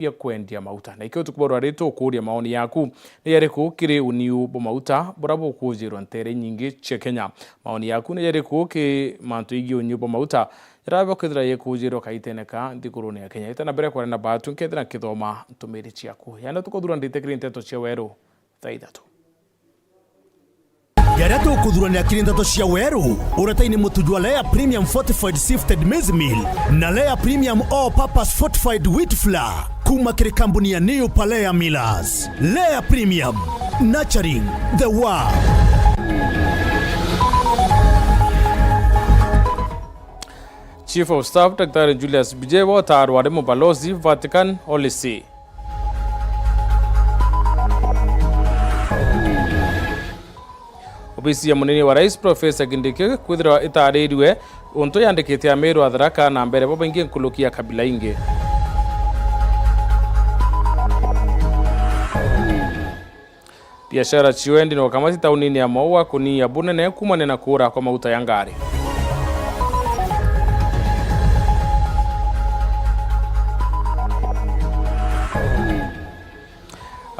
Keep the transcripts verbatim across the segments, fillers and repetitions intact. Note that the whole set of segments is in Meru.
bia kwendia mauta. Na ikio tukuborwa ri tukuuria maoni yaku ni yariku kiri uniu bwa mauta bura bukuujirwa ntere nyingi cia Kenya? Maoni yaku ni yariku ki mantu igii uniu bwa mauta jaraba kwithira yikuujirwa kaitene ka nthigurune ya Kenya? Ita na mbere kwaria na batu nkethira nkithoma ntumiri ciaku. Yaani tukuthura ndite kiri nteto cia weru thaa ithatu. Jaria tukuthuranira kiri nteto cia weru, uretaini mutu jwa Lea Premium Fortified Sifted Maize Meal na Lea Premium All Purpose Fortified Wheat Flour kuuma kiri kambuni ya New Palea Millers. Lea Premium, nurturing the world. Chief of Staff Daktari Julius Bijewa utaarwa ari mubalozi Vatican Holy See. Obisi ya munini wa rais Professor Kindiki kwithirwa itaririrwe untu yandikite Ameru a Tharaka na mbere babaingi nkuruki ya kabila ingi. Biashara cia wendi na ukamati taunini ya Maua kunyia bunene kuumania na kuura kwa mauta ya ngari.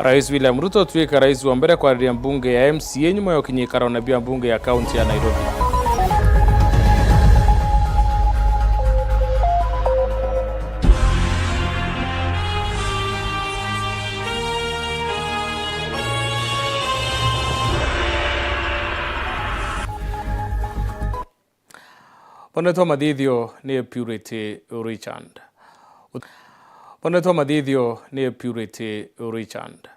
Rais William Ruto tuika rais wa mbere kwariria mbunge ya M C A nyuma ya ukinyikara na bia mbunge ya kaunti ya Nairobi. Bonetwa mathithio ni Purity Richard. Ut-, bonetwa mathithio ni Purity Richard.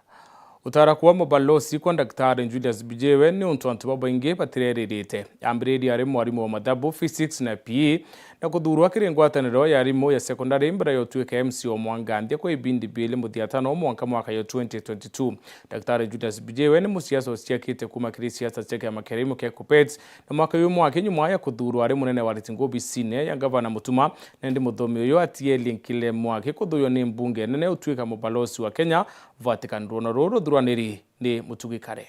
Utara kuwa mubalosi kwa Daktari Julius Bijewe ni untu antu babaingi batireririte. Ambiriria ari mwarimu wa mathabu, physics na P E, na kuthurwa kiri ngwataniro ya arimu ya sekondari mbere ya utuika M C wa Mwanganthia kwa ibindi biili muthiatano mwanka mwaka ya twenty twenty-two. Daktari Julius Bijewe ni musiasa uciakite kuuma kiri siasa cia kiama kia arimu kia Kuppet, na mwaka uyu mwake nyuma ya kuthurwa ari munene wa ariti ngugi obisine ya ngavana Mutuma, na indi muthomi uyu atieli nkile mwaki kuthuywa ni mbunge nene utuika mubalosi wa Kenya Vatican. Rwono ruru ruthuraniri ni Mutugi Kare.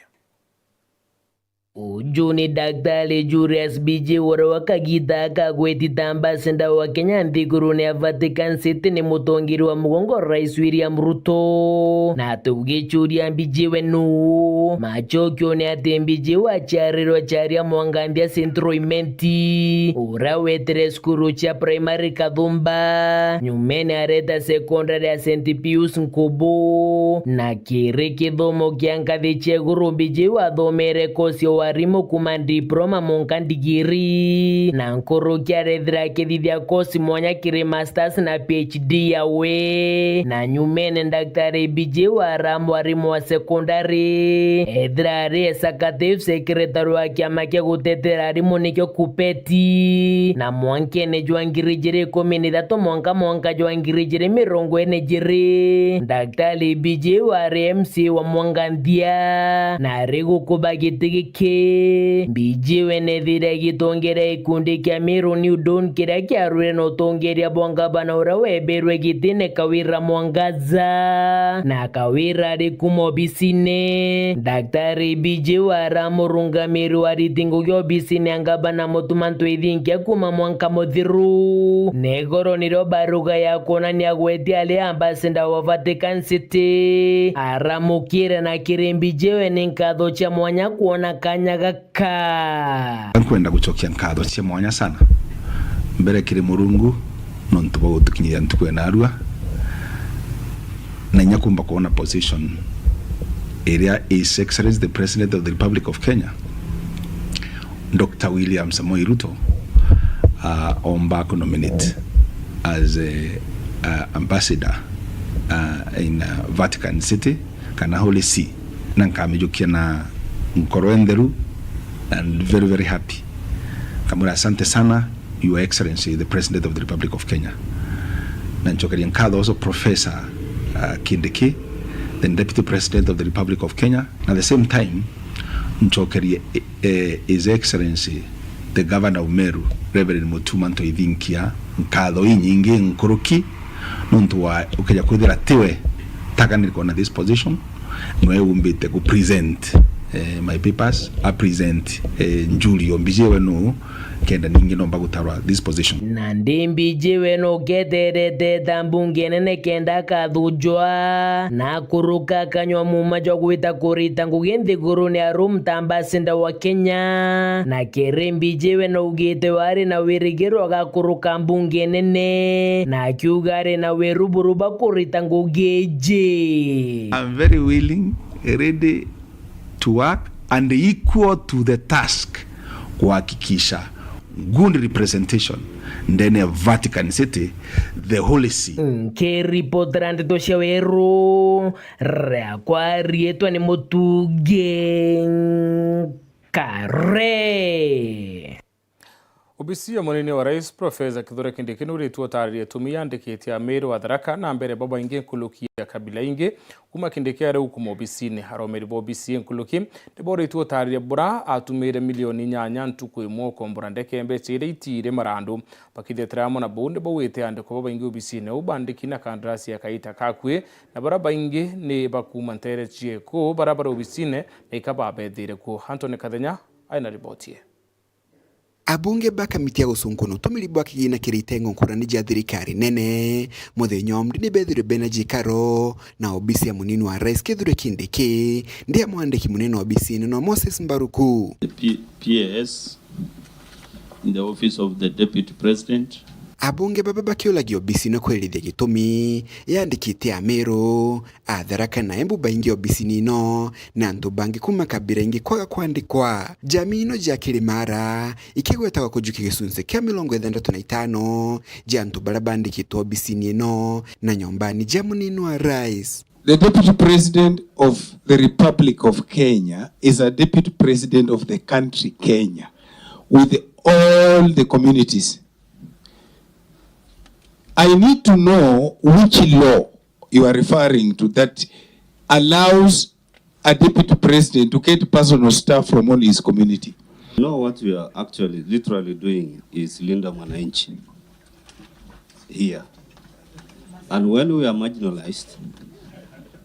Uju ni Daktari Julius Bijewe uria wa kagita aka gwetita ambassador wa Kenya nthigurune ya Vatican City ni mutongeri wa mugongo Rais William Ruto. Na tugicuria Bijewe nu, macokio ni ati Bijewe aciarirwe Charia Mwanganthia Central Imenti, uria wetire cukuru cia primary Kathumba, nyumene areta secondary ya Saint Pius Nkubu, na kiri kithomo kia ngathi cia iguru Bijewe athomere kosi ya warimu kuuma diploma mwanka ndigiri, na nkuruki arethira akithithia kosi mwanya kiri masters na P H D yawe, na nyumene Daktari Bijewe ara mwarimu wa sekondari, ethira ari executive secretary wa kiama kia gutetera arimu nikio Kupeti, na mwankene jwa ngiri ijiri ikumi na ithatu mwanka mwanka jwa ngiri ijiri mirongo iri na ijiri, Daktari Bijewe ari M C A wa Mwanganthia, na ari gukuba giti giki. Bijewe nethire agitongeria gikundi kia Meru New Dawn kiria kiarwire na utongeria bwa ngavana uria webirwe gitine Kawira Mwangaza, na Kawira ari kuuma obisine. Daktari Bijewe ara murungamiri wa ariti ngugi obisine ya ngavana Mutuma M'Ethingia kuuma mwanka muthiru. Na igoro nirio baruga ya kwonania gweti ari ambassador wa Vatican City. Aramukire na kiri Bijewe ni nkatho cia mwanya kwona kanya gaka. Nkwenda gucokia nkatho cia mwanya sana mbere kiri Murungu nontu bwa gutukinyithia ntuku ya narua, na inya kumba kwona position iria His Excellency the President of the Republic of Kenya, Doctor William Samoei Ruto, uh, omba ku nominate as a, uh, ambassador, uh, in, uh, Vatican City kana Holy See, na nkamijukia na nkoro entheru and very, very happy. Nkamwira, "Asante sana, Your Excellency, the President of the Republic of Kenya." Na ncokeria nkatho also Professor, uh, Kindiki, the Deputy President of the Republic of Kenya, na at the same time ncokerie, eh, His Excellency the Governor of Meru, Reverend Mutuma M'Ethingia, nkatho inyingi nkuruki nontu wa ukeja kwithira tiwe takaniri kwona this position, niwe umbite ku present eh, my papers, a present, eh, Njuri o Mbijiwe nu kenda ningi nomba gutarwa this position. Nandi Mbijiwe nu keterete ta mbunge nene kenda akathujwa na kuruka kanywa muma jwa gwita kurita ngugi nthigurune ya Rome ta ambassador wa Kenya. Na kiri Mbijiwe naugite wari na wirigiro agakuruka mbunge nene, na akiuga ari na wiruburuba kurita ngugi iji. I'm very willing, ready to work and equal to the task kuhakikisha good representation ndene ya Vatican City, the Holy See. Nkiripotera ndeto cia Weru, riakwa riitwa ni Mutungi Kare. Obisi ya munini wa rais, Professor Kithure Kindiki, nuritwe utariria itumi yandikite Amiru a Tharaka na mbere babaingi nkuluki ya kabila ingi kuma Kindiki ari ukuma obisine. Aromeri ba obisi nkuluki niboritwe utariria bura atumire milioni inyanya ntuku imwe ukombora ndeke mbeca iria itiire marandu. Bakithetera amwe na buu, nibaugite andikwa babaingi obisine uu bandiki na kandarasi ya kaita kakui, na baria baingi ni bakuma ntere cieku baria bari obisine na ika babethire kuo. Anthony Kathenya aina riboti ii. Abunge ba kamiti ya gucunkuna utumiri bwa kigina kiri itengo nkurani ja thirikari nene, muthenya wa mri ni bethirwe bena jikaro na obisi ya munini wa rais Kithure Kindiki, ndi ya mwandiki munene wa obisi ino no Moses Mbaruku. The P-, P A S in the office of the deputy president. Abunge baba bakiulagia obisi ino kwirithia gitumi yandikite Amiru, Atharaka na Embu baingi obisini ino, na antu bangi kuma kabira ingi kwaga kwandikwa. Jamii ino ja Kirimara ikigwetagwa kujukia gicunci kia mirongo ithantatu na itano ja antu baria bandikitwe obisini ino na nyombani ja munini wa rais. The Deputy President of the Republic of Kenya is a Deputy President of the country Kenya with all the communities. I need to know which law you are referring to that allows a deputy president to get personal staff from only his community. No, what we are actually literally doing is Linda Mwananchi here. And when we are marginalized,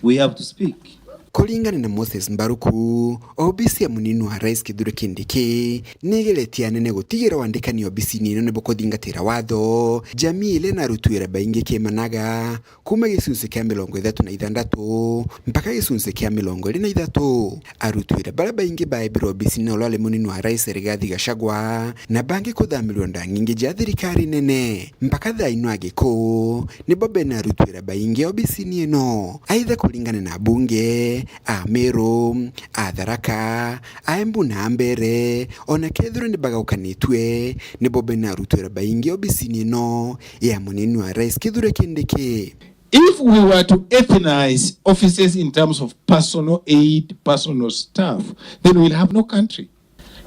we have to speak. Kuringana na Moses Mbaruku, obisi ya munini wa rais Kithure Kindiki nigeretie anene gutigira wandikani obisini ino nibukuthingatira watho. Jamii ile na aruti wira baingi kimanaga kuma gicunci kia mirongo ithatu na ithantatu mpaka gicunci kia mirongo iri na ithatu. Aruti wira baria baingi baebirwe obisini na uria wari munini wa rais Rigathi Gachagua, na bangi kuthamirwa ndangi ingi ja thirikari nene. Mpaka thaa ino Agikuu nibo bena aruti wira baingi obisini ino. Aitha kuringana na abunge, Amiru, Atharaka, Aembu na Ambere, ona kethirwa ni bagaukanitue, nibo bena aruti wira baingi obisini ino ya munini wa rais Kithure Kindiki. If we were to ethnize offices in terms of personal aid, personal staff, then we'll have no country.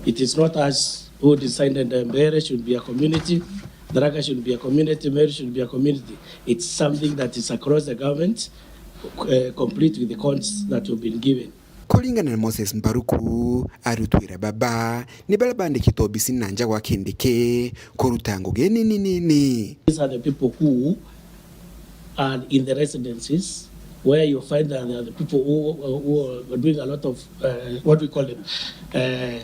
It is not us who decided that Mbeere should be a community, Tharaka should be a community, Meru should be a community. It's something that is across the government, uh, complete with the codes that have been given. Kuringana na Moses Mbaruku, aruti wira baba ni baria bandikitwe obisini na nja gwa Kindiki kuruta ngugi nini nini. These are the people who are in the residences where you find that there are the people who, who are doing a lot of, uh, what we call them, uh,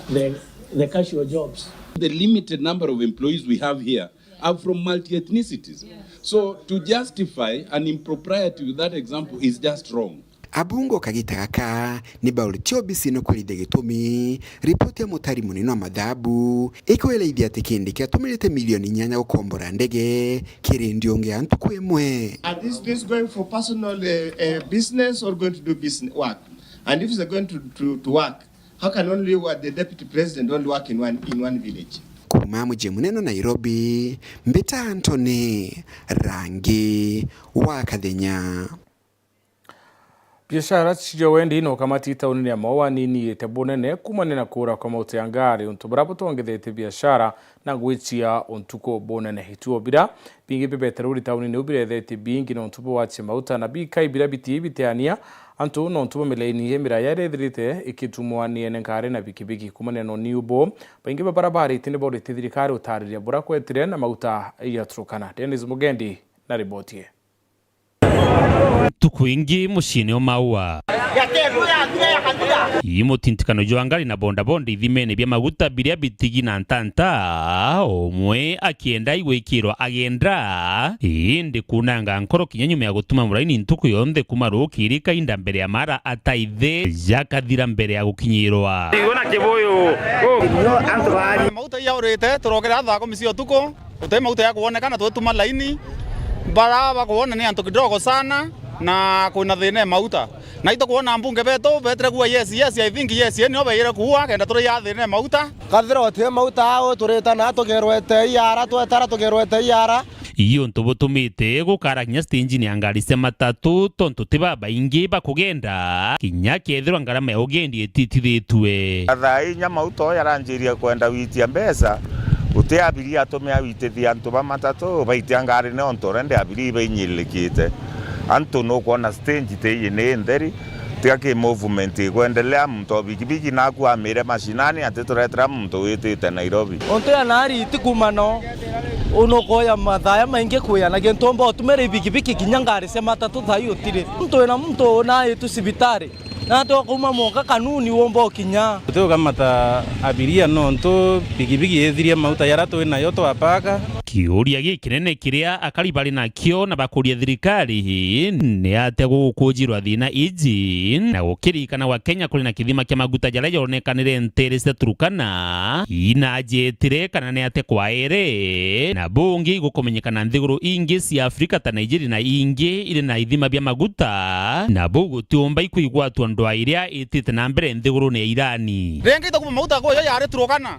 the, the casual jobs. The limited number of employees we have here are from multi-ethnicities. So to justify an impropriety with that example is just wrong. Abunge o kagita gaka ni bauritie obisi ino kwirithia gitumi ripoti ya mutari munene wa mathabu ikwiraithia ati Kindiki atumirite milioni inyanya gukombora ndege kiri ndiungi ya ntuku imwe. Are these things going for personal, uh, uh, business or going to do business work? And if they're going to, to, to work, how can only what the deputy president only work in one, in one village? Kuma muji munene Nairobi, mbita Anthony Rangi wa Kathenya. Biashara cia wendi na ukamati taunini ya Maua niniite bunene kumania na kuura kwa mauta ya ngari, untu buria butongethetie biashara na ngui cia untuku bunene. Ituo biria bingi bibete ruri taunini iu birethetie bingi nontu bwa gwatia mauta na bikai biria bitii biteania antu nontu bwa milaini iria miraya iria ithirite ikitumwa ni ene ngari na bikibiki. Kumania na uni ubu, baingi ba baria barite ni baurite thirikari utariria buria kwetire na mauta ya Turkana. Dennis Mugendi na riboti ii. Ntuku ingi muciini o Maua. Ii mutintikano jwa ngari na bodaboda ithimene bia maguta biria bitigi na ntanta, umwe akienda igwikirwa agenda, indi kunanga nkoro kinya nyuma ya gutuma muraini ntuku yonthe kuma rukiri kainda mbere ya mara ataithe jakathira mbere ya gukinyirwa. Igwe na kibuyu. Mauta yaurite, turokera thaa kumi cia utuku. Guti mauta ya kwonekana, twituma laini. Bara bakwona ni antu kidogo sana, na kwina thina ya mauta. Na itukwona mbunge betu betire kuuga, "Yes, yes, I think yes," ii nio beire kuuga, kenda turi ya thina ya mauta. Kathira uti mauta au, turitana tugerwete iara, twetara tugerwete iara. Ii untu butumite gukara kinya stage-ini ya ngari cia matatu, tontu ti babaingi bakugenda, kinya kethirwa ngarama ya ugendi ititithitue. Thaa inya mauta o yaranjiria kwenda witia mbeca, guti abiria atumia witithia antu ba matatu baitia ngari, nontu already abiria ibainyirilikite. Antu nukwona stage ti iyi ni ntheri, tiga ki movement ikwendelea, muntu o bikibiki naku amire mashinani ati turetera muntu witite Nairobi. Untu ya nari ti kuma no, unukoya mathaa maingi kwia, na gintu umba utumire ibikibiki kinya ngari cia matatu thaa ii utiri. Muntu wina muntu naitu cibitari. Na twakuuma mwanka Kanuni womba ukinya. Tukamata abiria nontu bikibiki ithirie mauta jaria twi nayo twapaka. Kiuria gikinene kiria akari bari nakio na bakuria thirikari ni atia gukujirwa thina iji, na gukirikana gwa Kenya kuri na kithima kia maguta jaria jonekanire ntere cia Turkana, inajetire kana ni atia kwaere, na bungi gukumenyekana nthiguru ingi cia Afrika ta Nigeria na ingi iri na ithima bia maguta, na buu gutiumba ikwigwatwa ndwaa iria itite na mbere nthigurune ya Irani. Ringi ita kuma mauta kuyo yari Turkana,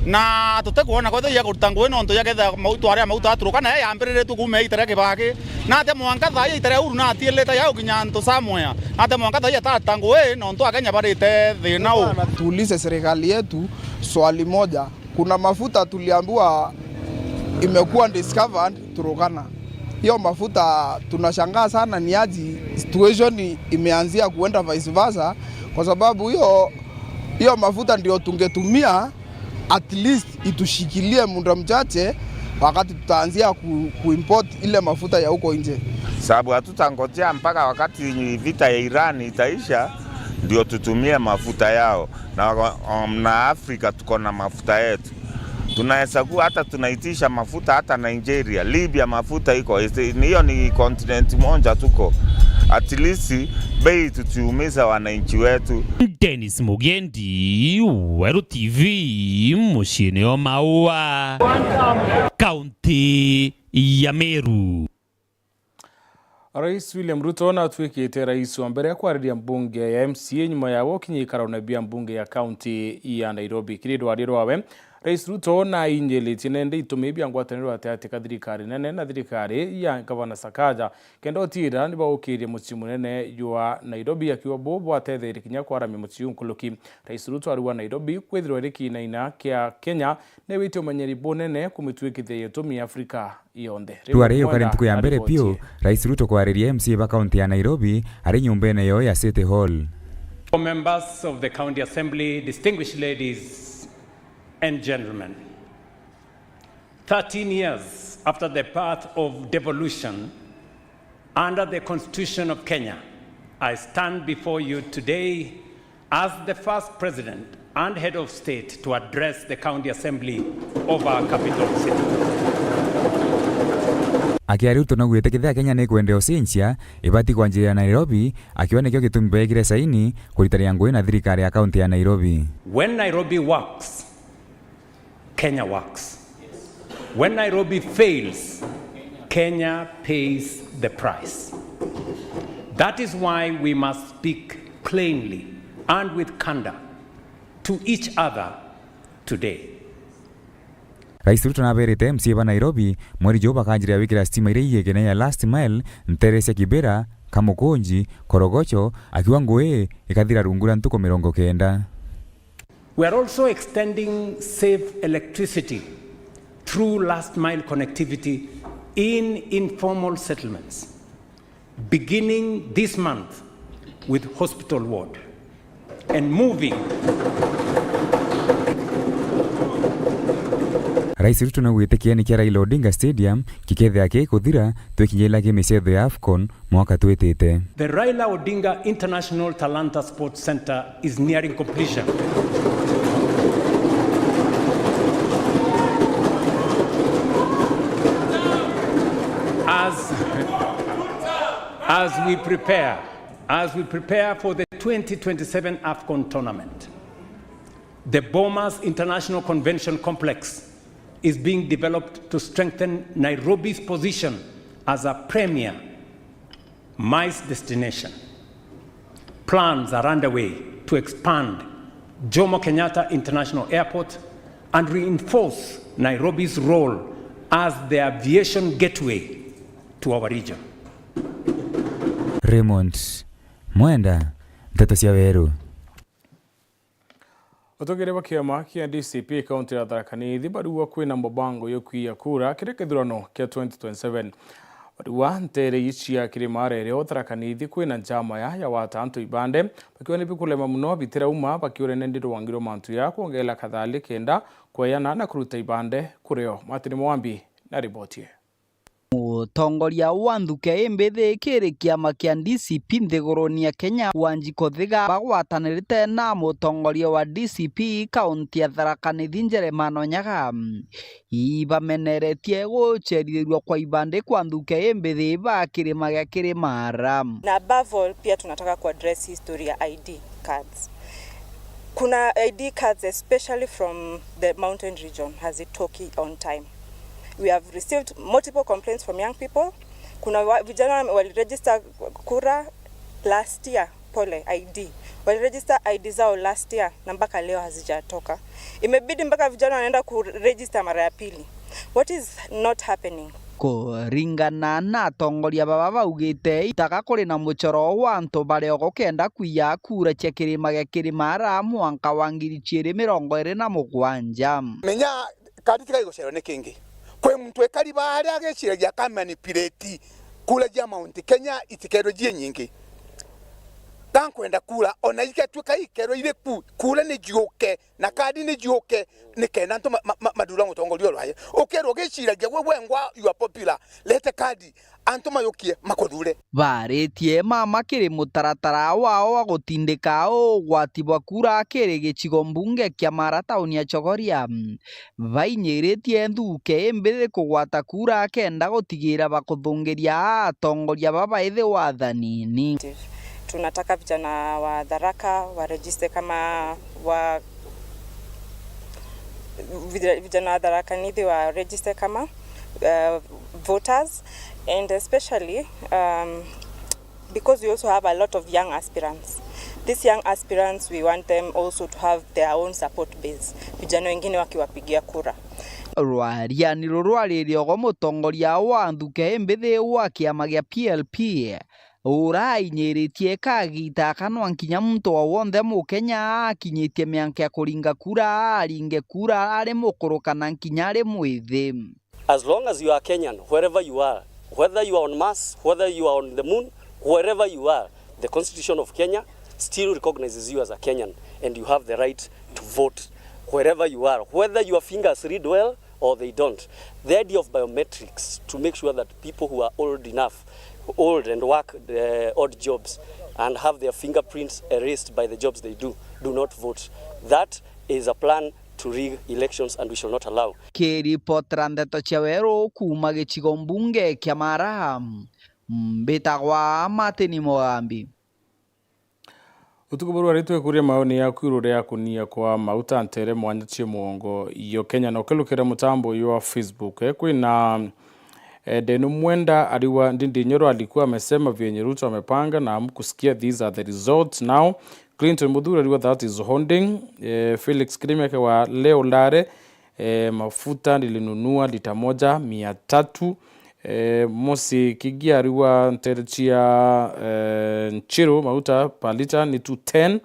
na tutikwona kwethia ya kuruta ngugi nontu ya ketha mauta aria mauta aturukana ya yambiriritue kuma ita ria Kibaki. Na atia mwanka thaa ii ita ria Uhuru na atiilite ya gukinya antu somewhere. Na atia mwanka thaa ii ataruta ngugi nontu Akenya barite thina u. Tuulize serikali yetu swali moja. Kuna mafuta tuliambiwa imekuwa discovered Turkana. Hiyo mafuta tunashangaa sana ni aje situation imeanzia kuenda vice versa, kwa sababu hiyo, hiyo mafuta ndio tungetumia at least itushikilie muda mchache wakati tutaanzia ku, kuimport ile mafuta ya huko nje. Sababu hatutangojea mpaka wakati vita ya Iran itaisha ndio tutumie mafuta yao. Na, um, na Afrika tuko na mafuta yetu. Tunaweza kuwa hata tunaitisha mafuta hata Nigeria, Libya mafuta iko. Is-, ni hiyo ni continent moja tuko. At least bei tusiumiza wananchi wetu. Dennis Mugendi, Weru T V, muciini o Maua, kaunti ya Meru. Rais William Ruto natwikite rais wa mbere kwariria mbunge ya M C A nyuma ya gukinya ikarone bia mbunge ya kaunti ya Nairobi. Kiri rwaria rwawe, Rais Ruto nainjiritie nende itumi bia ngwataniro gataati ka thirikari nene na thirikari ya Gavana Sakaja, kenda utiira ni baukiria mucii munene jwa Nairobi, akiuga buu bwatetheire kinya kwaramia mucii u nkuruki. Rais Ruto ariuga Nairobi kwithirwa iri kinaina kia Kenya, ni witie umenyeri bunene kumitwikithia gitumi Afrika yonthe. Riu ari yukari ntuku ya mbere biu, Rais Ruto kwariria M C A ba kaunti ya Nairobi ari nyumbene yoo ya City Hall. Members of the County Assembly, distinguished ladies and gentlemen, thirteen years after the birth of devolution under the Constitution of Kenya, I stand before you today as the first president and head of state to address the county assembly of our capital city. Akiaria Ruto naugite kethira Kenya ni kwenda ucenjia, ibati kwanjirira Nairobi, akiuga nikio gitumi beekire saini kuritania ngugi na thirikari ya kaunti ya Nairobi. When Nairobi works, Kenya works. When Nairobi fails, Kenya pays the price. That is why we must speak plainly and with candor to each other today. Rais Ruto naberite M C A ba Nairobi mweri juu bakanjiria gwikira stima iria iigikene ya last mile ntere cia Kibera, Kamukunji, Korogocho, akiuga ngugi ikathira rungu rwa ntuku mirongo kenda. We are also extending safe electricity through last mile connectivity in informal settlements, beginning this month with hospital ward and moving. Rais Ruto naugite kieni kia Raila Odinga Stadium gikethira gikuthira twikinyira ki micetho ya AFCON mwaka twitite. The Raila Odinga International Talanta Sports Centre is nearing completion. As, as we prepare, as we prepare for the twenty twenty-seven AFCON tournament, the Bomas International Convention Complex is being developed to strengthen Nairobi's position as a premier MICE destination. Plans are underway to expand Jomo Kenyatta International Airport and reinforce Nairobi's role as the aviation gateway to our region. Raymond Mwenda, Nteto cia Weru. Atongeria ba kiama kia D C P kaunti ya Tharaka Nithi bariuga kwina mubango yo kwiya kura kiri kithurano kia twenty twenty-seven. Bariuga ntere ii cia Kirima Rere o Tharaka Nithi kwina njama ya, ya gwata antu ibande, bakiuga ni bikurema muno bitirauma, bakiuria ni ndi rwangi rwa mantu ya kwongeela kathali kenda kweyana na kuruta ibande kuri o. Martin Mwambi na riboti ii. Mutongoria wa nthuke imbithi kiri kiama kia D C P nthiguruni ya Kenya, Wanjikũ Thiga, bagwatanirite na mutongoria wa D C P kaunti ya Tharaka Nithi, Jeremiah Onyaga, ibameneretie gucerithirua kwa ibandi kwa nthuke imbithi ba kirima gia Kirimara. Na above all, pia tunataka kuaddress history ya I D cards. Kuna I D cards, especially from the mountain region, hazitoki on time. We have received multiple complaints from young people. Kuna wa, vijana waliregister kura last year, pole, I D. Waliregister I D zao last year na mpaka leo hazijatoka. Imebidi mpaka vijana wanaenda kuregister mara ya pili. What is not happening? Kuringana na atongoria baba baugite, itaga kuri na mucoro wa antu baria ugukenda kwiya kura cia kirima gia Kirimara mwanka wa ngiri ciiri mirongo iri na mugwanja. Menya, kadi tiga igucerwa ni kingi. Kwi muntu ekari baria agiciragia akamanipulate kura cia Mount Kenya itikerwe cie nyingi. Gankwenda kura, ona igatuika ikerwe iri ku, kura ni ciuke, na kadi ni ciuke, nikenda antu ma, ma, ma, mathura mutongoria urwaye. Ukerwa ugiciragia gwe wengwa you are popular, lete kadi, antu mayukie makuthure. Baritie mama kiri mutaratara wao wa gutindika ugwati bwa kura kiri gicigo mbunge kia Mara tauni ya Chogoria. Bainyiritie nthuke imbithi kugwata kura kenda gutigira bakuthungiria atongoria baba ithi wathanini. Tunataka vijana wa Tharaka waregister kama wa-, vija-, vijana wa Tharaka Nithi waregister kama, uh, voters, and especially, um, because we also have a lot of young aspirants. These young aspirants, we want them also to have their own support base, vijana wengine wakiwapigia kura. Rwariani ruru rwari riogo mutongoria wa nthuke imbithi wa kiama gia P L P, urainyiritie kagita kanwa nkinya muntu o wonthe Mukenya akinyitie mianka ya kuringa kura, aringe kura ari mukuru kana nkinya ari mwithi. As long as you are Kenyan, wherever you are, whether you are on Mars, whether you are on the moon, wherever you are, the Constitution of Kenya still recognizes you as a Kenyan and you have the right to vote wherever you are, whether your fingers read well or they don't. The idea of biometrics to make sure that people who are old enough, old and work, uh, odd jobs and have their fingerprints erased by the jobs they do, do not vote. That is a plan to rig elections and we shall not allow. Kiripotera Nteto cia Weru kuuma gicigo mbunge kia Mara, mbitagwa Martin Mugambi. Utuku buru ari twekuria maoni yaku iguru ria kunia kwa mauta ntere mwanya cia mugongo yo Kenya, na ukilukira mutambo uyu wa Facebook, eh, kwina, eh, Denu Mwenda ariwa Ndindi Nyoro alikuwa amesema vyenye Ruto amepanga na hamkusikia, these are the results now. Clinton Muthuri ariwa that is holding, eh, Felix Kirimi akiwa leo ndare, eh, mafuta nilinunua lita moja mia tatu. Eh, Mosi Kigia ariwa ntere cia, eh, Nchiru, mauta per liter ni two ten.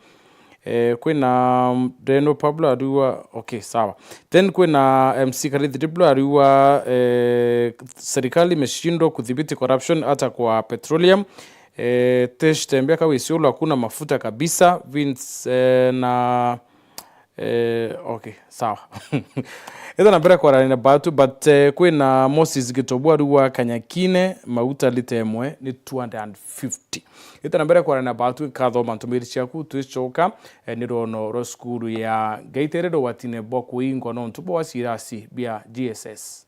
Eh, kwina Deno Pablo ariwa, okay, sawa. Then kwina M C Karithi Diblo ariwa, eh, serikali imeshindwa kudhibiti corruption hata kwa petroleum. Eh, Tesh Tembea Kawisiolo hakuna mafuta kabisa. Vince, eh, na Eh, okay, sawa. Ita na mbere kwarania na batu, but, eh, kwina Moses Gitobu ariuga Kanyakine, mauta lita imwe ni two hundred and fifty. Ita na mbere kwarania na batu, nkathoma ntumiri ciaku, twicoka, eh, ni rwono rwa cukuru ya Ngaitere rugwatine bwa kuingwa nontu bwa cirasi bia G S S.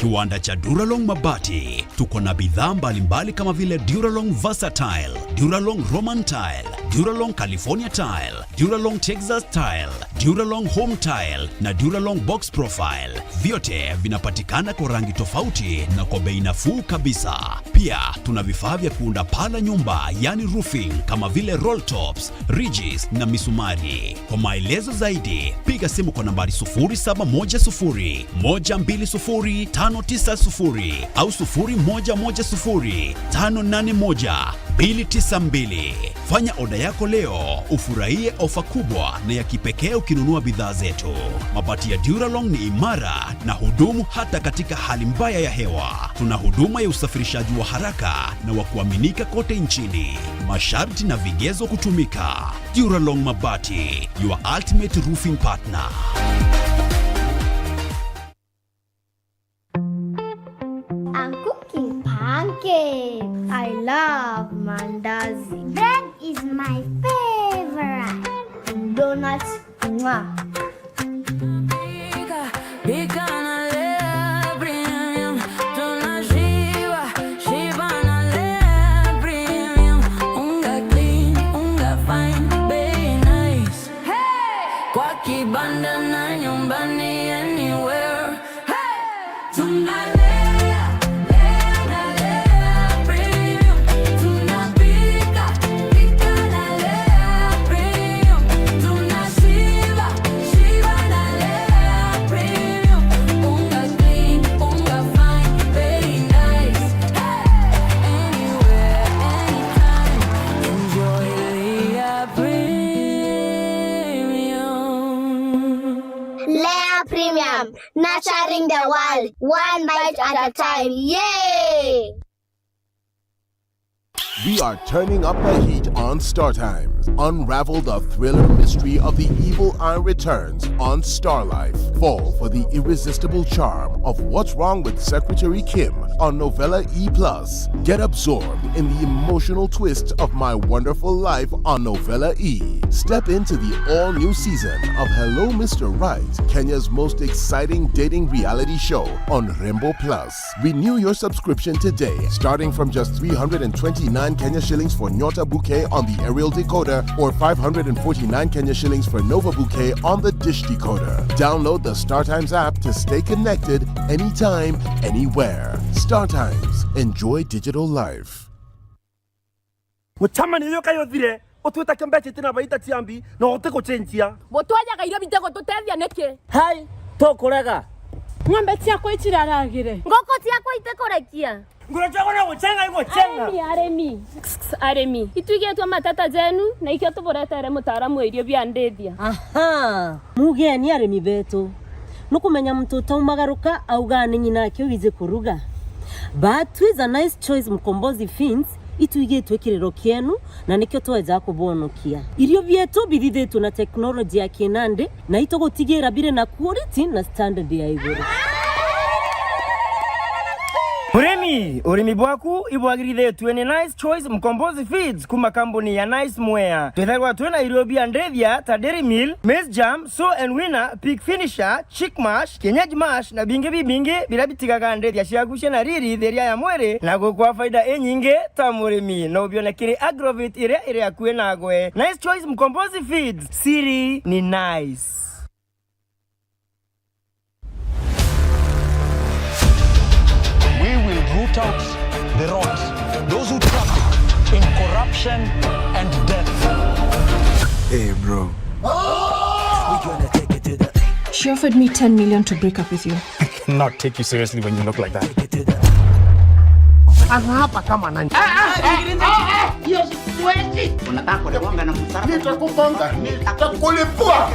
Kiwanda cha Duralong Mabati. Tuko na bidhaa mbalimbali kama vile Duralong Versatile, Duralong Roman Tile, Duralong California Tile, Duralong Texas Tile, Duralong Home Tile na Duralong Box Profile. Vyote vinapatikana kwa rangi tofauti na kwa bei nafuu kabisa. Pia tuna vifaa vya kuunda paa la nyumba, yani roofing, kama vile roll tops, ridges na misumari. Kwa maelezo zaidi, piga simu kwa nambari sufuri saba moja sufuri, moja mbili sufuri, tano tisa sufuri au sufuri moja moja sufuri, tano nane moja, mbili tisa mbili. Fanya oda yako leo, ufurahie ofa kubwa na ya kipekee ukinunua bidhaa zetu. Mabati ya Duralong ni imara na hudumu hata katika hali mbaya ya hewa. Tuna huduma ya usafirishaji wa haraka na wa kuaminika kote nchini. Masharti na vigezo kutumika. Duralong Mabati, your ultimate roofing partner. I'm cooking pancakes. I love mandazi. Bread is my favorite. Donuts, mwah. Pika, pika na Lea Premium. Tunashiba, shiba na Lea Premium. Unga clean, unga fine, bei nice. Hey! Kwa kibanda na nyumbani, anywhere. Hey! Tunalea, lea na Lea Premium. Tunapika, pika na Lea Premium. Tunashiba, shiba na Lea Premium. Unga clean, unga fine, very nice. Hey! Anywhere, anytime. Enjoy Lea Premium. Lea Premium. Nurturing the world, one bite at a time. Yay! We are turning up the heat on Star Times. Unravel the thriller mystery of the evil eye returns on Star Life. Fall for the irresistible charm of What's Wrong with Secretary Kim on Novella E plus. Get absorbed in the emotional twist of My Wonderful Life on Novella E. Step into the all-new season of Hello Mister Right, Kenya's most exciting dating reality show on Rembo Plus. Renew your subscription today, starting from just three hundred and twenty-nine Kenya shillings for Nyota Bouquet on the aerial decoder or five hundred and forty-nine Kenya shillings for Nova Bouquet on the dish decoder. Download the StarTimes app to stay connected anytime, anywhere. StarTimes. Enjoy digital life. Mucemanio uyu kai uthire, utwita kio mbeca itina baita ciambi, na uti gucenjia. Gutwajaga irio bite gututethia niki? Hai, tukurega. Ng'ombe ciakwa iciraragire. Nguku ciakwa itikurekia. Nguru ciakwa no gucenga igucenga. Arimi, arimi. Arimi. Itwigitwe mateta jenu, na ikio tuburetere mutaaramu wa irio bia ndithia. Aha. Mugeni arimi betu. Nukumenya muntu utaumagaruka augaa ni nyina ake wiji kuruga. But with a Nice Choice Mkombozi Feeds, itwigitwe kiriro kienu na nikio tweja kubonokia. Irio bietu bithithitwe na teknoloji ya kinandi na itugutigira biri na quality na standard ya iguru. Murimi, urimi bwaku ibwagirithitue ni Nice Choice Mkombozi Feeds kuma kambuni ya Nice Mwea. Twithagirwa twina irio bia ndithia ta Dairy Meal, Maize Germ, Sow and Weaner, Pig Finisher, Chick Mash, Kienyeji Mash na bingi bibingi biria bitigaga ndithia ciaku ciina riri, thiria ya mwiri na gukwa faida inyingi ta murimi. No ubione kiri Agrovet iria iri akui nagwe. Nice Choice Mkombozi Feeds, siri ni nice. We will root out the rot, those who traffic in corruption and death. Hey, bro. She offered me ten million to break up with you. I cannot take you seriously when you look like that. Anaapa kama nani? Hiyo siwezi. Unataka kunigonga na msara? Nitakugonga, nitakulipua.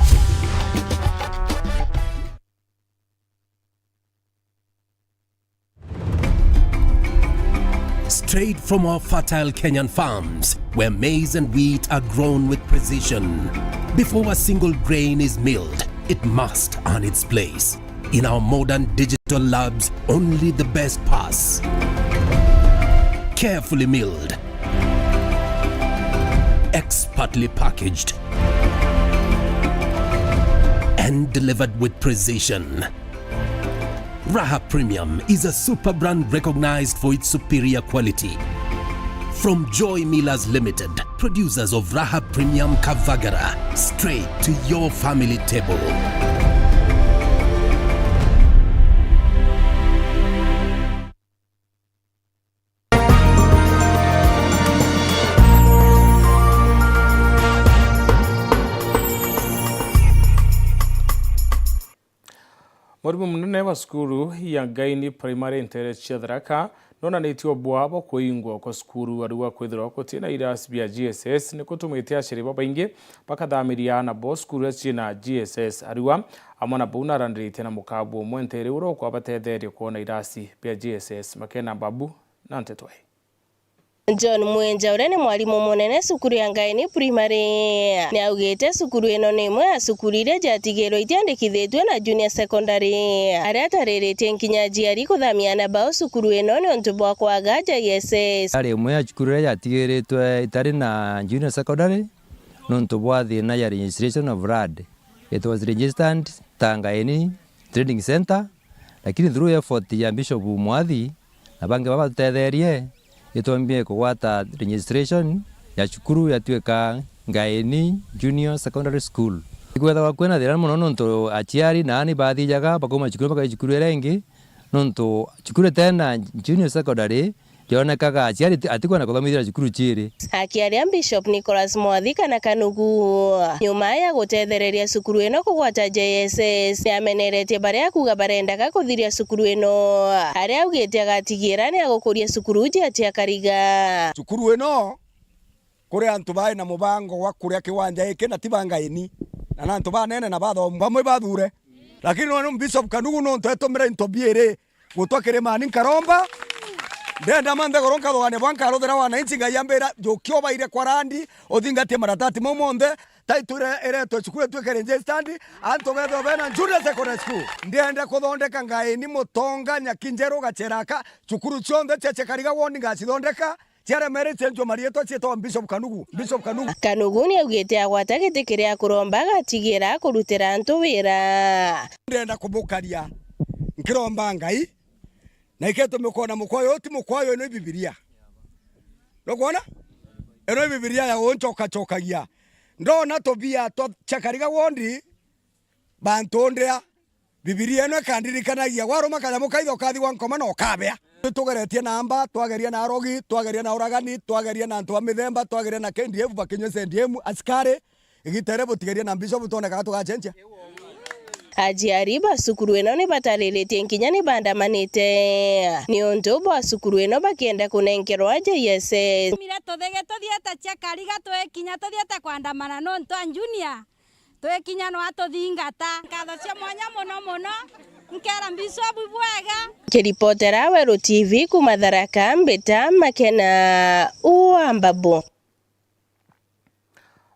Straight from our fertile Kenyan farms, where maize and wheat are grown with precision. Before a single grain is milled, it must earn its place. In our modern digital labs, only the best pass. Carefully milled, expertly packaged, and delivered with precision. Raha Premium is a super brand recognized for its superior quality. From Joy Millers Limited, producers of Raha Premium Kavagara, straight to your family table. Mwarimu munene wa cukuru ya Ngaini Primary nteere cia Tharaka nonanitie ubwa bwa kuingwa kwa cukuru ariwa kwithirwa gutina irasi bia G S S ni kutumite aciari babaingi bakathamiria aana bo cukuru iria ciina G S S ariwa. Amwe na bau narandiritie na mukabu umwe nteere uria ukwabatetheria kwona irasi bia G S S. Makena Babu na nteto ii. John Mwenja, uria ni mwarimu munene cukuru ya Ngaeni Primary, ni augite cukuru ino ni imwe ya cukuru iria ciatigirwe itiandikithitue na junior secondary, aria atariritie nkinya aciari kuthamia aana bao cukuru ino niuntu bwa kwaga J S S. Ari imwe ya cukuru iria ciatigiritwe itari na junior secondary niuntu bwa thina ya registration of land. It was registered ta Ngaeni Trading Centre, lakini through effort ya Bishop Mwathi na bangi baba batutetherie, itwambie kugwata registration ya cukuru yatuika Ngaeni Junior Secondary School. Ikwethagwa kwina thina mono nontu aciari na aana ibathijaga bakauma cukuru bakaja cukuru iria ingi, nontu cukuru itena junior secondary rionekaga aciari ti-, atikwenda kuthomithia cukuru ciiri. Akiaria Bishop Nicholas Mwathi kana Kanugu, nyuma ya gutethereria cukuru ino kugwata J S S, ni ameneretie baria akuga barendaga kuthiria cukuru ino, aria augite agatigira ni agukuria cukuru cia Tia Kariga. Cukuru ino kuri antu bai na mubango wa kuria kiwanja giki na ti ba Ngaeni, na ni antu banene na bathomu bamwe bathure, lakini noni Bishop Kanugu nontu etumire into biiri gutwa kirimani nkaromba. Ndenda manthe goro nkathugania bwa nkaruthira wananchi, Ngai ambira, "Njukia ubaire kwa randi, uthingatie maratati mau monthe, title ire-, iretwe cukuru ituike registered, antu bethirwe bena junior secondary school." Ndienda kuthondeka Ngaeni, Mutonga, Nyakinjeru, Gacheraka, cukuru cionthe cia Tia Kariga ward ngacithondeka, ciaremere icenjua marietwa cietagwa Bishop Kanugu, Bishop Kanugu. Kanugu ni augite agwata giti kiria akuromba agatigira kurutira antu wira. Ndenda kumukaria nkiromba Ngai, na ikio gitumi ukona mukwa uyu ti mukwa uyu, ino i Bibilia. Nukwona? Ino i Bibilia ya uncokacokagia. Ndona tubia twa Tia Kariga ward, bantu ndea. Bibilia ino ikandirikanagia, waruma kanyamu kaitha ukathigwa nkoma na ukabea. Nitugeretie na amba, twageria na arogi, twageria na uragani, twageria na antu ba mithemba, twageria na K D F bakinyua S D M, askari, igita iri butigeria na bishop twonekaga tugacenjia. Aciari ba cukuru ino ni batariritie nkinya ni bandamanite niuntu bwa cukuru ino bakienda kunenkerwa J S S. Mire tuthigi tuthiete Tia Kariga twikinya tuthiete kwandamana nontu a junior twikinya no atuthingata. Nkatho cia mwanya muno muno, nkera Bishop bwega. Nkiripotera Weru T V kuma Tharaka, mbita Makena wa Mbabu.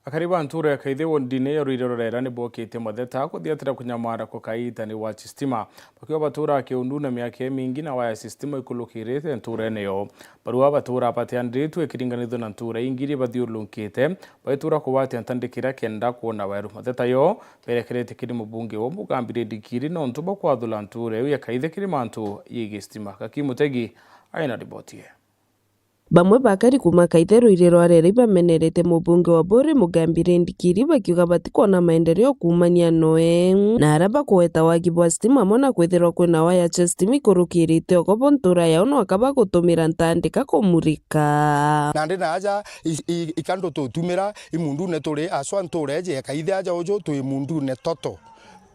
Akari ba ntuura ya Kaithe wondine ya Ruiriro Rera ni bokitie matheta kuthiatira kunyamara kwa kaita ni wachi stima. Bakiuga batuura kiundune miaka imingi na waya cia stima ikulukirite ntuurene yo. Barua batuura batiandiritwe ikiringanithua na ntuura ingi iria bathiurulukite, baituura kugwatia ntandikira kenda kwona weru. Matheta yo berekerete kiri mubunge wa Mugambi Ndikiri nontu bwa kwathula ntuura iu ya Kaithe kiri mantu yegii stima. Gaki Mutegi aina riboti ye. Bamwe bakari kuma Kaithe Ruiriro Rera ibamenerete mubunge wa Buri Mugambi Ndikiri bakiuga batikwona maendeleo kuumania noe, na aria bakuweta wagi bwa stima amwe na kwithirwa kwina waya cia stima ikurukirite ogobo ntuura yao no aka bagutumira ntandika kumurika. Nandi na aja i, i, ikandu tutumira i mundune turi aswa ntuura iji ya Kaithe aja uju twi mundune toto.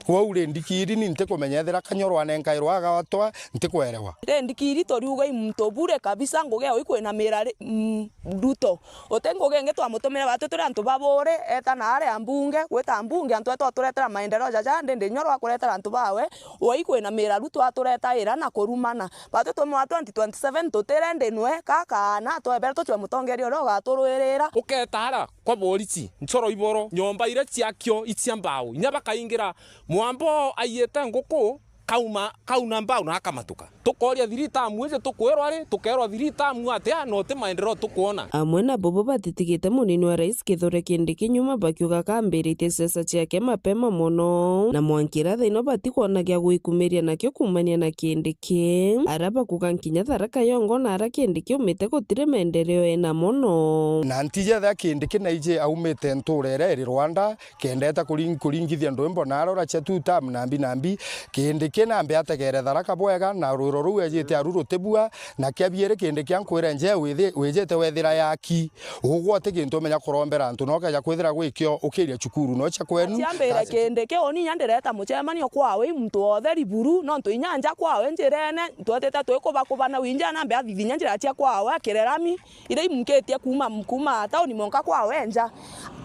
Kwou ri ndikiri ni ntikumenya ethira Kanyoro anenkairwa agatwa, ntikwerewa. Ri ndikiri toriuga i muntu bure kabisa, ngugi ewe ikwinamira ri-, mm, Ruto. Uti ngugi ingi twamutumire, batwi turi antu ba buri, eta na aria mbunge, gwita mbunge, antu etu aturetera maendeleo jaja, ndindi Nyoro akuretera antu bawe, we ikwinamira Ruto aturetaira na kurumana. Batwi twi mwa twenty twenty-seven tutirendi nwe, ka kaana, twebere tucwe mutongeria uria ugaturwirira. Uketa ara kwa borisi, ncoro iboro, nyomba iria ciakio icia mbao, inya bakaingira mwambo aiite nguku, kauma, kauna mbao na akamatuka. Tukoria thiritamu iji tukwirwa ri, tukerwa thiritamu atia, na uti maendeleo tukwona. Amwe na bobo batitigite munini wa rais Kithure Kindiki nyuma, bakiuga kambiritie siasa ciake mapema mono, na mwanki ira thaino batikwona gia gwikumiria nakio kuumania na Kindiki. Aria bakuga nkinya Tharaka yongo na aria Kindiki umite gutiri maendeleo ena mono. Na ntiji ethira Kindiki naiji aumite ntura iria iri Rwanda, kendete kuring-, kuringithia ndwimbo na arora cia two term nambi nambi. Kindiki nambe ategere Tharaka bwega, na rwiro ruu ejite aru rutibua, na kia biiri Kindiki ankwire nje withi-, wijite wethira yaki. Ugwe uti gintu umenya kurombera antu, na ukeja kwithira gwikio ukiria cukuru no cia kwenu. Ciambire Kindiki, uni inya ndireta mucemanio kwawe i muntu wothe riburu, nontu inya nja kwawe njirene, twetite twikubakubana, winja nambe athithinya njira cia kwawe akirerami. Iria imunkitie kuuma, kuuma tauni mwanka kwawe nja.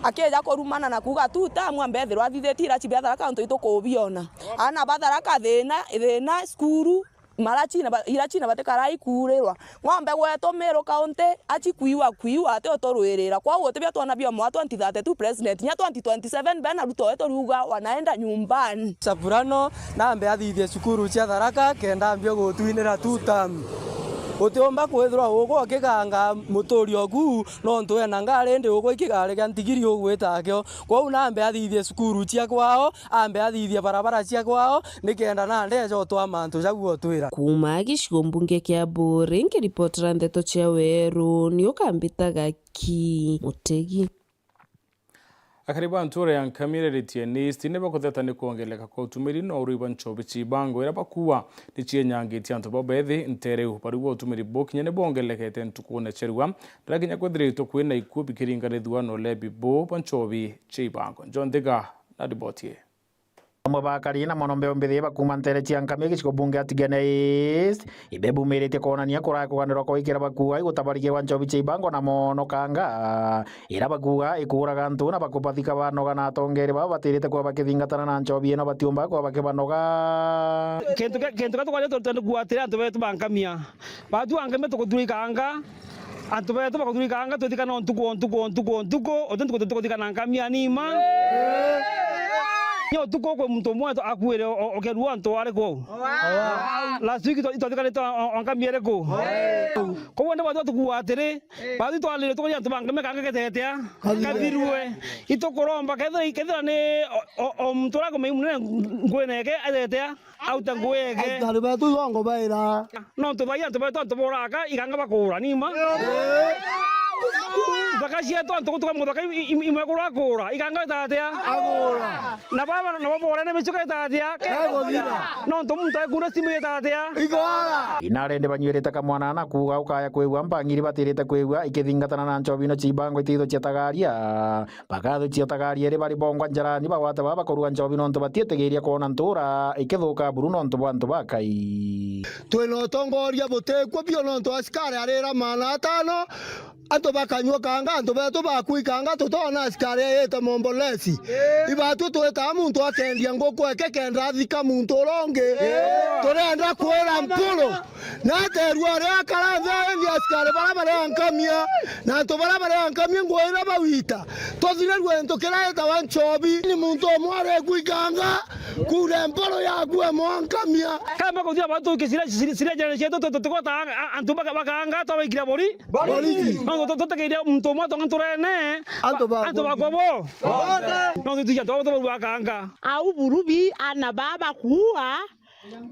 Akija kurumana na kuuga tu, ta amwe ambethirwa athithitie iraci bia Tharaka untu itukubiona. Aana ba Tharaka thina, thina cukuru, maraci na ba-, iraci na batikarai kuurirwa. Ng'ombe gwetu Meru County, aci kwiwa, kwiwa, ati uturwirira. Kwou utibia twona bia mwa twenty thirty-two president, nya twenty twenty-seven bena Ruto wetu riuga wanaenda nyumbani. Soprano, nambe athithie cukuru cia Tharaka, kenda ambie gutwinira two term. Utiumba kwithirwa ugwe ukiganga muturi oku, nontu ena ngari, indi ugwe ikigari gia ntigiri ugwita akio. Kwou nambe athithie cukuru cia kwao, ambe athithie barabara cia kwao, nikenda nandi eja utwama antu jau otwira. Kuuma gicigo mbunge kia Buuri, nkiripotera ndeto cia Weru, ni ukambitaga ki Mutegi. Akari ba ntuura ya Nkamia iria iri Tieni East ni bakutheta ni kwongereka kwa utumiri na urui bwa nchobi cia ibango iria bakuuga ni cienyangitie antu babethi nteere iu. Bariuga utumiri buu kinya ni bwongerekete ntukune cia riua, na kinya kwithiritwe kwina ikuu bikiringanithua na ulebi buu bwa nchobi cia ibango. John Thiga na riboti ii. Amwe ba akari na mono mbeu mbithi bakuuma nteere cia Nkamia gicigo bunge ya Tigania East, ibebumirite kwonania kuraya kuganirwa kwa ikira bakuuga igutabarikia gwa nchobi cia ibango na mono kanga. Ira bakuuga ikuuraga antu na bakubathika banoga, na atongeeri baba batirite kuba bakithingatana na nchobi ino batiumba kuba bakibanoga. Kintu kia, kintu kia tukwanja tu-, tu-, kuatira antu betu ba Nkamia. Batu ba Nkamia tukuthurikanga, antu betu bakuthurikanga, twithikana o ntuku, o ntuku, o ntuku, o ntuku, uti ntuku tukuthikana Nkamia nima. Ni utuku kwi muntu umwe akuire o, o, ukerua antu ari kuu. Last week itwa-, itwathikanite o, o, o Nkamia iriku? Koguo ndi batu tukuuga atiri, Bathi twaririe tukuria antu ba Nkamia kanga getetea. Kathirue. Kathirue. Itukuromba kethira, kethira ni o, o, o muntu uria akumenya munene nguine yake atetea, auta ngugi yake. Aikari betu igongo baira. Nontu bai antu betu antu boraga, ikanga bakuura, nima? Ee. Nthaka cietu antu gutuka muthaka i, i, imwe kurwa akuura, ikanga itatea? Akuura. Na baba nabo borene michuka itatea? Eguthira. Nontu muntu aikunda simu itatea? Igora. Inarende banyuirite kamwana na kuuga ukaya kwigua mpangiri batirite kwigua ikithingatana na nchobi ino cia ibango ititho cia tagaria. Bakathu cia tagaria iri bari bongwa njarani bagwata baba bakuruga nchobi nontu batietigiria kwona ntuura ikithuka buru nontu bwa antu bakai. Twina utongoria butikwo biu nontu asikari arira maana atano. Antu bakanyua kanga, antu betu bakui kanga, tutona asikari eete mombolesi. Ibatwi twitaa muntu akendia nguku eke kenda athika muntu uria ungi. Turenda kwira Mpuru. Na aterua aria akara nthi aendia asikari baria bari a Nkamia, na antu baria bari a Nkamia nguo iria bawita. Tuthirirue gintu kiria gitawa nchobi. Ni muntu umwe arekui kanga. Kure mporo yaku e mwankamia. Kamba kuthia batu kisira, sira, sira jirani cietu, tu-, tu-, tutigota a-, a-, antu baka-, bakanga twabaikira bori. Bori. No tu-, tu-, tutegeire muntu umwe atonga nturene. Antu bakwa. Antu bakwa bo. Bonthe. No tu-, tuija twa-, twa-, bakanga. Au burubi ana baba kuua,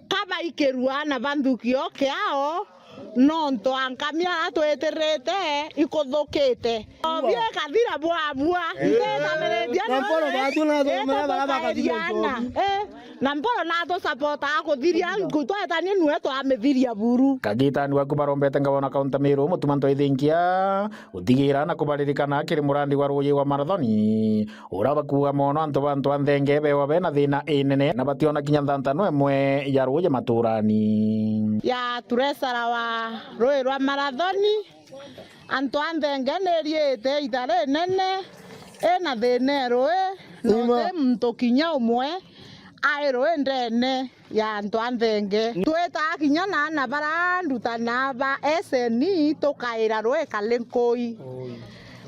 kabaikirua ana ba nthukio kiao, nontu ankamia atwetirite ikuthukite. Obie kathira bwabua, ntetaniritie na mporo batu na thomera bara bakathira nchobi. Eh. Na Mpolo natusapotaa kuthiria, twetanie nue twamithiria buru. Kagitani waku barombete ngavana kaunti Meru, Mutuma M'Ethingia, gutigira na kubaririkana kiri murandi wa ruuji wa Marathoni, uria bakuuga mono antu ba Antu a Nthenge bewa bena thina inene na bationa kinya nthantano imwe ya ruuji maturani. Ya turesara wa ruuji rwa Marathoni, Antu a Nthenge ni iriite itha rinene, ina thina e ruuji, na uti muntu kinya umwe ai ruuji ndene ya Antu a Nthenge. Twitaa kinya na aana barandutana ba S N E tukaira ruuji kari nkui.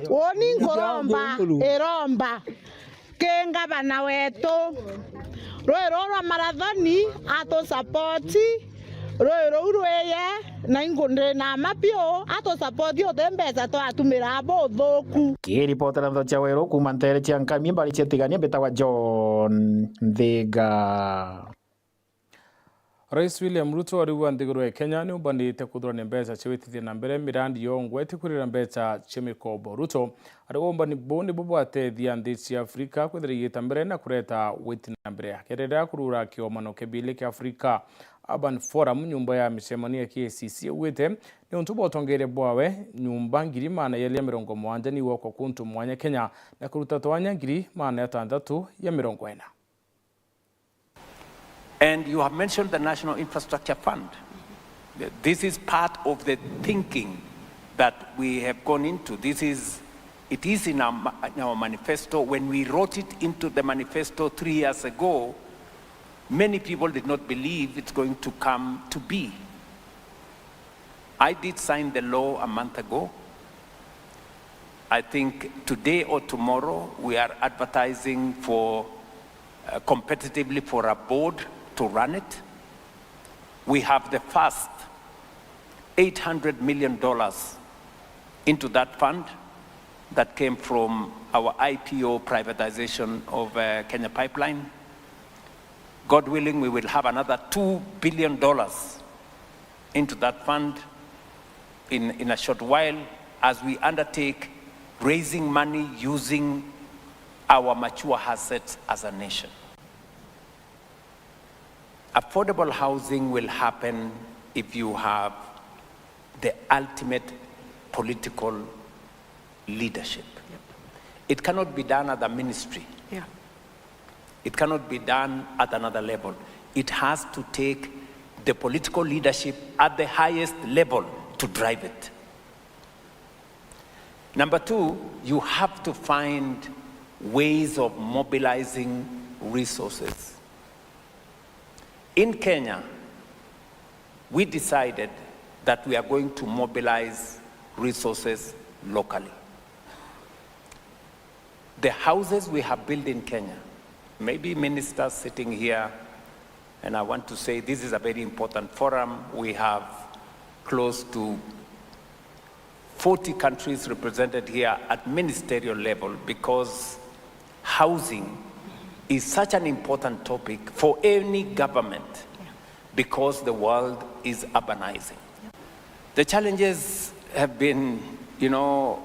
Uuni nkuromba, iromba ki ngavana wetu, ruuji ruu rwa Marathoni atusapoti, ruuji ruu rwiye, na ingu ndi na mma biu, atusapoti uti mbeca twatumira buthuku. Kiripotera Ntho cia Weru kuuma nteere cia Nkami, mbari cia Tigania, mbitagwa John Nthiga. Rais William Ruto ariuga nthiguru ya Kenya ni umbanite kuthurania mbeca cia gwitithia na mbere mirandi yongwa itikwirira mbeca cia mikobo. Ruto ariuga umbani buu nibu bwatethia nthi cia Afrika kwithira igiita mbere na kureta gwiti na mbere. Akererera kurura kiomano kia biili kia Africa Urban Forum, nyumba ya micemanio ya K I C C, augite ni untu bwa utongeria bwawe, nyumba ngiri maana yeli ya mirongo mugwanja ni igwakwa kuntu mwanya Kenya na kuruta twanya ngiri maana ya tantatu ya mirongo ina. And you have mentioned the National Infrastructure Fund. This is part of the thinking that we have gone into. This is, it is in our ma-, in our manifesto. When we wrote it into the manifesto three years ago, many people did not believe it's going to come to be. I did sign the law a month ago. I think today or tomorrow we are advertising for, uh, competitively for a board to run it. We have the first eight hundred million dollars into that fund that came from our I P O privatization of, uh, Kenya Pipeline. God willing, we will have another two billion dollars into that fund in, in a short while as we undertake raising money using our mature assets as a nation. Affordable housing will happen if you have the ultimate political leadership. Yep. It cannot be done at the ministry. Yeah. It cannot be done at another level. It has to take the political leadership at the highest level to drive it. Number two, you have to find ways of mobilizing resources. In Kenya, we decided that we are going to mobilize resources locally. The houses we have built in Kenya, maybe ministers sitting here, and I want to say this is a very important forum. We have close to forty countries represented here at ministerial level because housing is such an important topic for any government because the world is urbanizing. The challenges have been, you know,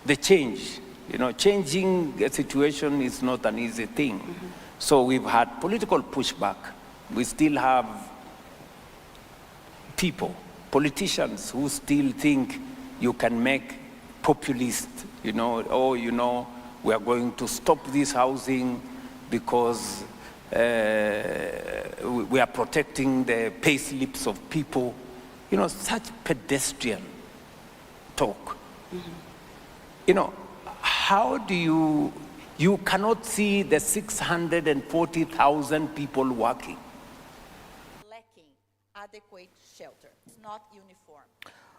the change. You know, changing a situation is not an easy thing. Mm-hmm. So we've had political pushback. We still have people, politicians who still think you can make populist, you know, "Oh, you know, we are going to stop this housing because, uh, we, we are protecting the pay slips of people." You know, such pedestrian talk. Mm-hmm. You know, how do you, you cannot see the six hundred and forty thousand people working? Lacking adequate shelter. It's not uniform.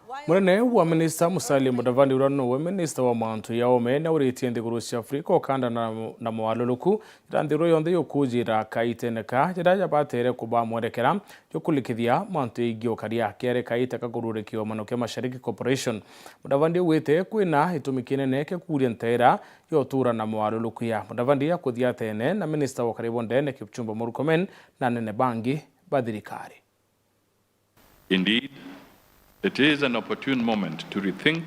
While Munene wa minista Musalia Mudavadi, uria nowe minista wa mantu ya ome, nauritie nthiguru cia Afrika ukanda na, na mwaluruku ira nthiguru yonthe yukujira kaitene ka jira jabatere kuba mwerekera jukulikithia mantu yegii ukaria. Kere kaita ka kururikio mano kia Mashariki Corporation, Mudavadi augite kwina itumi kinene kia kuria nteera ya utura na mwaluruku ya Mudavadi ya kuthia tene na minista wa ukari bwa ndene Kipchumba Murkomen na anene bangi ba thirikari. Indeed, it is an opportune moment to rethink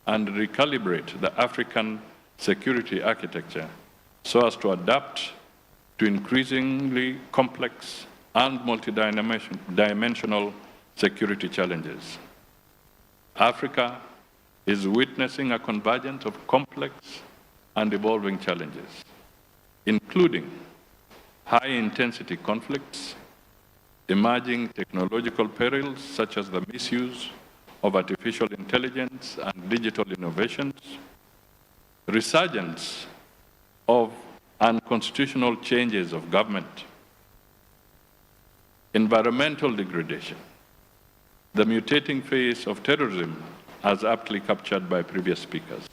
and recalibrate the African security architecture so as to adapt to increasingly complex and multidimension-, dimensional security challenges. Africa is witnessing a convergence of complex and evolving challenges, including high-intensity conflicts, emerging technological perils such as the misuse of artificial intelligence and digital innovations, resurgence of unconstitutional changes of government, environmental degradation, the mutating face of terrorism, as aptly captured by previous speakers.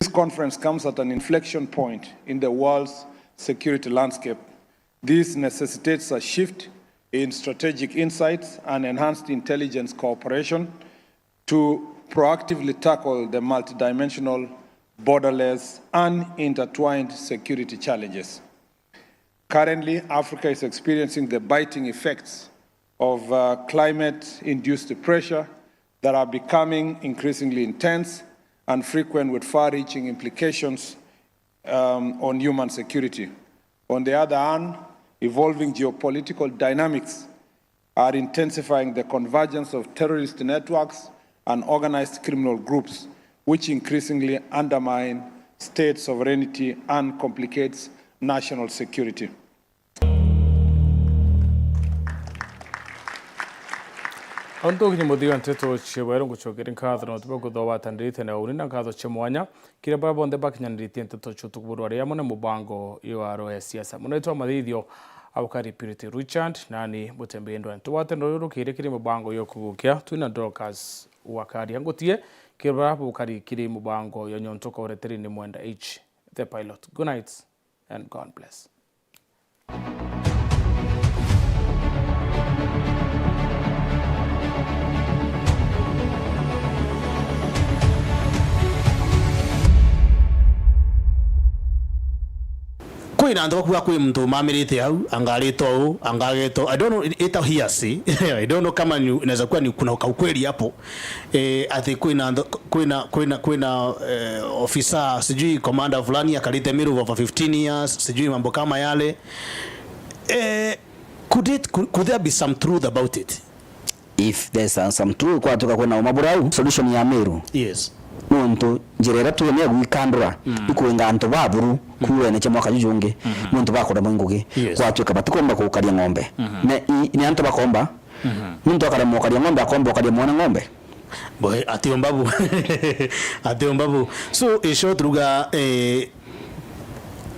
This conference comes at an inflection point in the world's security landscape. This necessitates a shift in strategic insights and enhanced intelligence cooperation to proactively tackle the multidimensional, borderless, and intertwined security challenges. Currently, Africa is experiencing the biting effects of, uh, climate-induced pressure that are becoming increasingly intense and frequent, with far-reaching implications, um, on human security. On the other hand, evolving geopolitical dynamics are intensifying the convergence of terrorist networks and organized criminal groups, which increasingly undermine state sovereignty and complicates national security. Auntu ukinyi muthia nteto cia bweru, ngucokeria nkatho nontu bwa kuthoobatanirite na uni na nkatho cia mwanya kiri baria bonthe bakinyaniritie nteto cia utuku buru ari amwe na mubango yo aro ya siasa. Munene wa mathithio aukari Purity Richard, nani mutembei ndwani. Tugwate ndoro rukiri kiri mubango yo kugukia, twina Dorcas Wakaria. Ngutie kiri baria bukari kiri mubango yo nyontoka ureteri ni Mwenda H, the pilot. Good night and God bless. Kwina antu bakuga kwi muntu umamirite au, angaritwa u, angagetwa. I don't know, ita hearsay. I don't know kama ni, inaweza kuwa ni kuna kaukweli hapo. Eh, ati kwina ntho-, kwina, kwina, kwina, eh, officer, sijui commander fulani akarite Meru over fifteen years, sijui mambo kama yale. Eh, could it, could, could there be some truth about it? If there's some, some truth, kwatuka kwina uma burau, solution ya Meru. Yes. Nontu njira iria twina ya gwikandura, mm, ikwinga antu ba buru, mm, kuwene cia mwaka jujungi, mm-hmm, nontu bakuremwa i ngugi. Yes. Kwatuika batikomba kukaria ng'ombe. Mm-hmm. Ne, i, ni antu bakomba, mm-hmm, muntu akaremwa ukaria ng'ombe, akomba ukaria mwana ng'ombe. Boy, atiomba bu. Atiomba bu. So, in short, ruga, eh,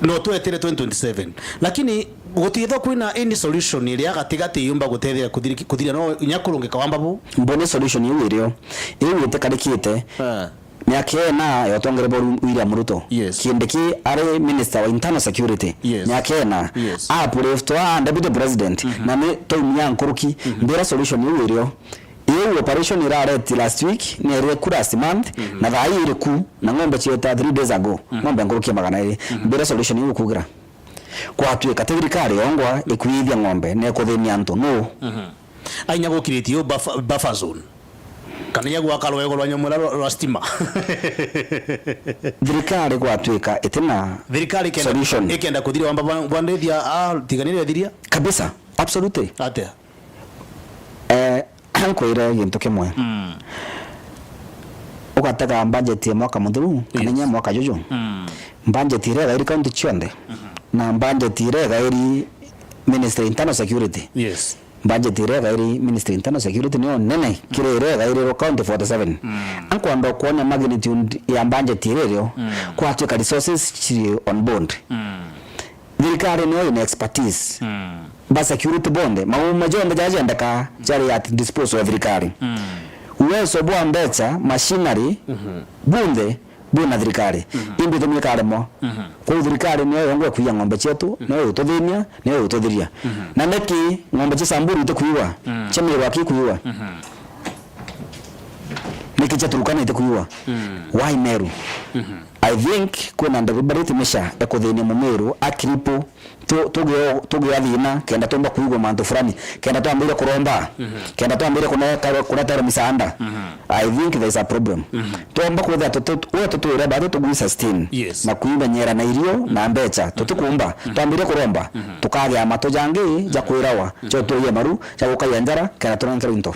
no twetire twenty twenty-seven. Lakini gutithwa kwina any solution iria gatigati yumba gutethia kuthiri-, kuthira no inya kurungika wamba bu? Mbone solution iu irio. Iu itikarikite. Ah. Miaka ina ya utongere bwa William Ruto. Yes. Kindiki ari minister wa internal security. Yes. Miaka ina. Yes. Upliftwa deputy president. Mhm. Na ni town ya nkuruki. Mhm. Mbira solution iu irio. Iu operation irareti last week, ni iri ku last month, mhm, na thaa ii iri ku, na ng'ombe cieta three days ago. Mhm. Ng'ombe nkuruki ya magana iri. Mhm. Mbira solution iu ukugira. Kwatuika ti thirikari yongwa ikwithia ng'ombe, na ikuthinia antu, no? Mhm. Ainya gukiritie u buffer, buffer zone. Kana inya gwaka rwego rwa nyamura rwa, rwa stima. Thirikari kwatuika itina solution. Thirikari ikenda, ikenda kuthira wamba bwa, bwa ndithia, ah, tiganire thiria? Kabisa, absolutely. Atia? Eh, nkwire gintu kimwe. Mm. Ugatega budget ya mwaka muthiru, kana, yes, inya mwaka juju. Mm. Budget iria igairi county cionthe, mhm, na budget iria igairi Ministry Internal Security. Yes. Budget iria igairi Ministry Internal Security niyo nene kiri iria igairirwo county forty seven. Mm. Ankwenda kuonia magnitude ya budget iria irio, mm, kwatuika resources ciri on board. Mm. Thirikari niyo ina expertise. Mm. Ba security bonthe, mauma jonthe jaria jendekaa jari at disposal ya thirikari. Mm. Uwezo bwa mbeca, machinery, mhm, bunthe bwina thirikari. Mhm. Imbi tumie karemwa. Mhm. Kwou thirikari niyo yongwa kuia ng'ombe cietu, mhm, niyo yututhinia, niyo yututhiria. Mhm. Na niki ng'ombe cia Samburu itikuiwa, mm, cia Meru aki ikuiwa? Mhm. Niki cia Turkana itikuiwa? Mm. Why Meru? Mhm. I think kwina deliberate measure ya kuthinia Mumiru akiripo tu- tugio- tugia thina kenda tumba kuigua mantu fulani, kenda twambire kuromba, kenda twambire kuneta- kuneterwa misaanda. I think there is a problem. Twomba kwithira tuti- we tutwire bado tugwi sustain Yes. na kwimenyera na irio na mbecha, tutikumba twambire kuromba, tukagia matu jangi ja kwirawa, jo tuiye maru ja gukaia njara kenda turenkerwe into.